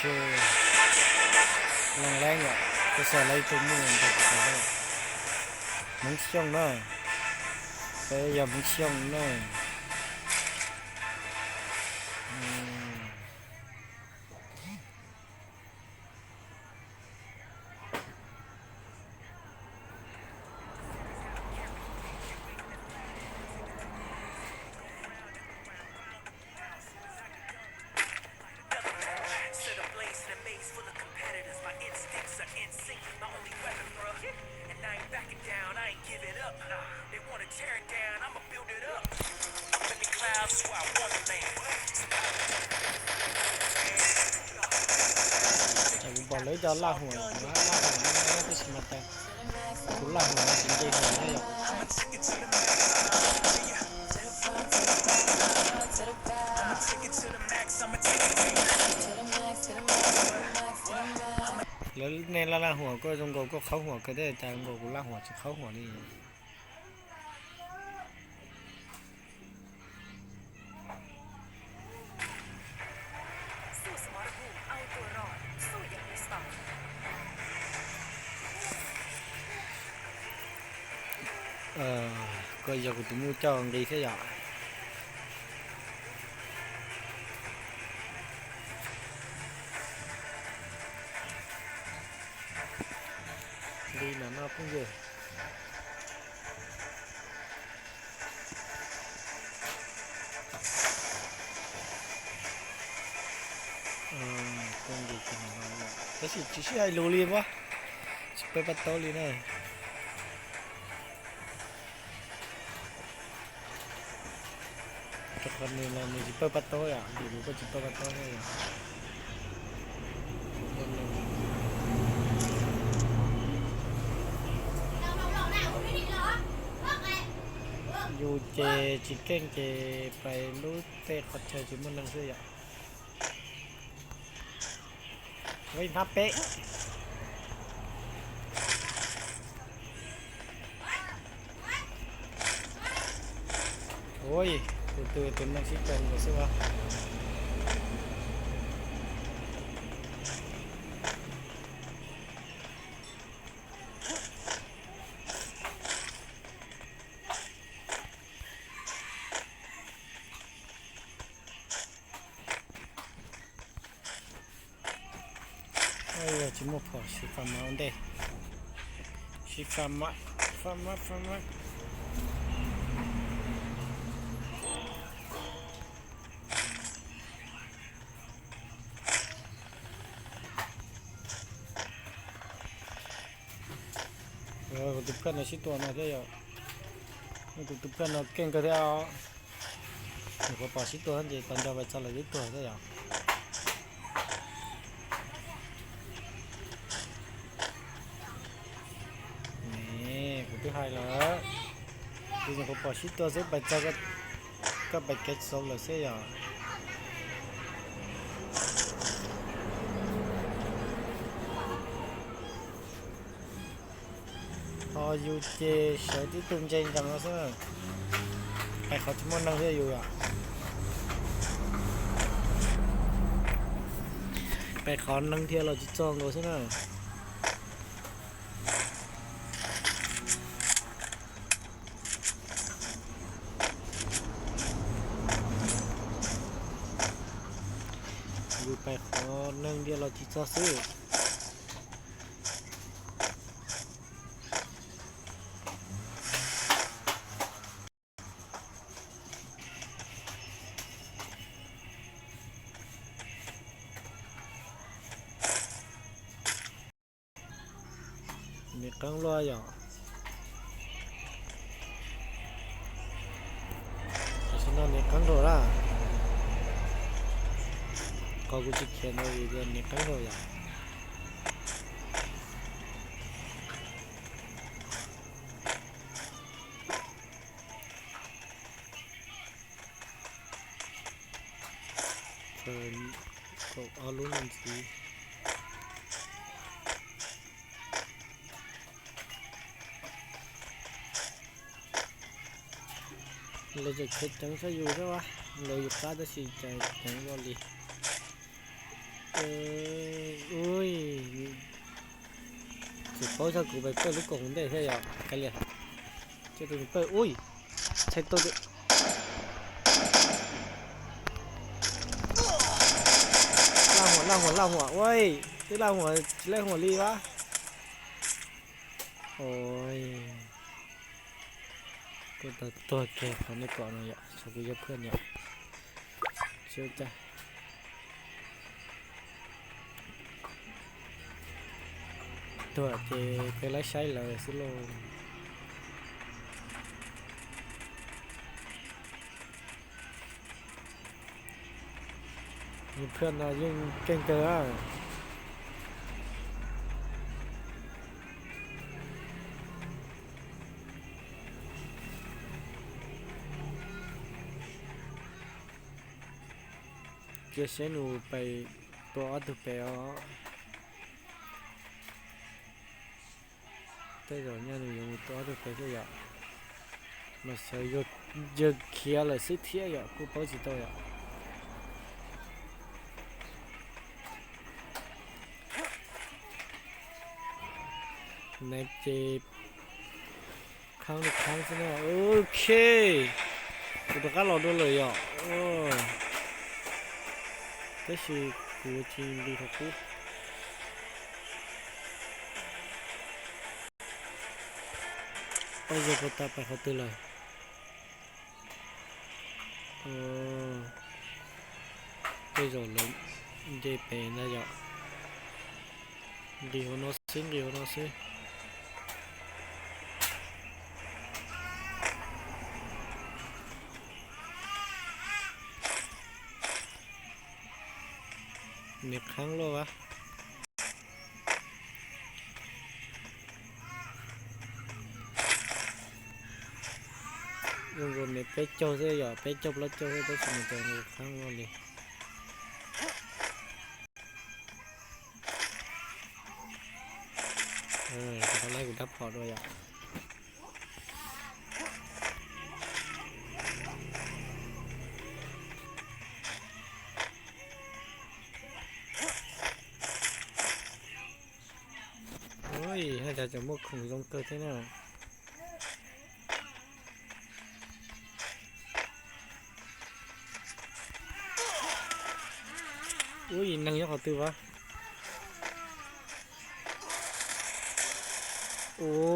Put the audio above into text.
ເຄ ແລງໆ ເນາະ ກະແສໄຫຼຕົວມືໄປໄປເດີ ມັນຊ່ອງເນາະ ໄປຢ່າມັນຊ່ອງເນາະ ອືມ. Aku balik jalan lah, wah. Lah, lah, lah, lah, lah, terus mata. ແລ້ວໃນລະລະຫົວກໍ ຈົງກໍ ກໍເຂົ້າຫົວກໍໄດ້ ແຕ່ກໍກູລະຫົວຈະເຂົ້າຫົວນີ້. ເອີ ກໍຢາກຮູ້ໝູ່ເຈົ້າອັງດີເສຍຢາ ດີນະເນາະ ເພິ່ນເອີຍ. ເອີ ເປັນດີຂະໜາດນັ້ນເນາະ ແຕ່ຊິ ຊິໃຫ້ໂລລີບໍ່? ຊິເປີດປະຕູລີເນາະ ແຕ່ຄົນນີ້ລະ ນີ້ຊິເປີດປະຕູອະ ຢູ່ໆ ກໍຊິເປີດປະຕູເລີຍອະ. ຢູ່ເຈ ຊິເກັ່ງເຈ ໄປລູເຕ ຂອດເຊີຍຊິໝົດໜັງສືອະ. ເຮີຍ ພາເປະ ໂອ້ຍ ຕື່ນໆ ຕື່ນໜັງຊິເປັນ ຮູ້ສຶກວ່າ ໂອ້ຍ ຈິໂມພໍຊິຟາມາເດ ຊິຟາມາ ຟາມາ ຟາມາ. ເອີ ກູຕິເພື່ອນເອົາຊິຕົວມາເທື່ອດຽວ ກູຕິເພື່ອນເອົາເກັ່ງກະເທື່ອ ເອີ ພໍປາຊິຕົວຫັ້ນເດ ຕອນດຽວໄປຈະລະຊິຕົວເທື່ອດຽວ ນີ້ ກູຕິໄຮລະ ຄືຍັງພໍປາຊິຕົວເສຍໄປຈະ ກະ ກະໄປເກັດສົບລະເສຍດຽວ. ພໍຢູ່ເຈ ເສີຍຕິດຕຸ່ມເຈນກັນມາເສີ ໄປເຂົາຈະມ່ວນນັ່ງເທື່ອຢູ່ອະ ໄປເຂົານັ່ງເທື່ອລາວຈະຈ້ອງໂດເສີນະ. ຢູ່ໄປຂໍໜຶ່ງດຽວລາວຊິຊອດຊື້ ເນັດກາງລົວຍອະ ເພາະສະນັ້ນເນັດກາງລົວຍລະ ກໍກູຊິຂຽນເອົາອີກເດືອນເນັດກາງລົວຍອະ. ເພິ່ນກໍເອົາລົງບັນຊີ ລາວຈະເຮັດຈັ່ງຊະຢູ່ແທ້ວະ ລາວຢູ່ກາດຕັດສິນໃຈຈັ່ງບໍ່ລີ. ໂອ້ຍ ໂອ້ຍ ຊິເປົາຊະ ກູໄປເປີດລູກກົງໄດ້ແທ້ຫວະ ກະເລຍ ເຈົ້າໂຕນີ້ເປີດ ໂອ້ຍ ໃຊ້ໂຕດຽວ ລາກຫົວ ລາກຫົວ ລາກຫົວ ໂອ້ຍ ໄດ້ລາກຫົວ ຊິໄດ້ຫົວລີຫວາ ໂອ້ຍ ໂຕ ໂຕ ໂຕແກ່ເຂົາໃນເກາະນັ້ນຫວະ ສະກູເຍາະເພື່ອນຫວະ ເຊີຍຈ້າ. ຕົວະເຈເປັນໄລໃຊ້ເລີຍຊິໂລ ມີເພື່ອນນະ ຍິງເກັ່ງເກີນ. ເຈເຊນູໄປຕົວອອດໂຕແປອ ແຕ່ດອນຍາໜູຍັງຕົວອອດໂຕແປເທື່ອຢາ ມາໃສ່ຢົດ ຢຶກເຄຍເລີຍຊິເທຍຢາ ກູເປົາຊິໂຕຢາ ແນັກເຈ ຄັ້ງນີ້ຄັ້ງຊະເນາະ ໂອເຄ ກູຕະກາລໍໂດນເລີຍອະ ໂອ້ ແຕ່ຊິກູຈິງດີເທົ່າກູ ໂອ້ຍ ໂກຕາໄປເຂົາຕື່ນເລີຍ. ເອີ ເຈໂຈເລີຍ ເຈເປນນະເຈົ້າ ດີໂຮໂນຊິງ ດີໂຮໂນຊິງ ເນັດຄ້າງໂລວະ. ລົງລົງໃນເປໂຈເສຍ ເປໂຈລະໂຈເສຍ ຕົວສະໝໍແຕງຄ້າງວ່າເລີຍ ເອີ ເຂົາໄລ່ກູດັບພໍດດ້ວຍອະ. ໂອ້ຍ ໃຫ້ຈາກຈະໝົດຂອງລົງເກີດແທ້ນະ ໂອ້ຍ ນັ່ງຍອກເຂົາຕື່ວະ ໂອ້.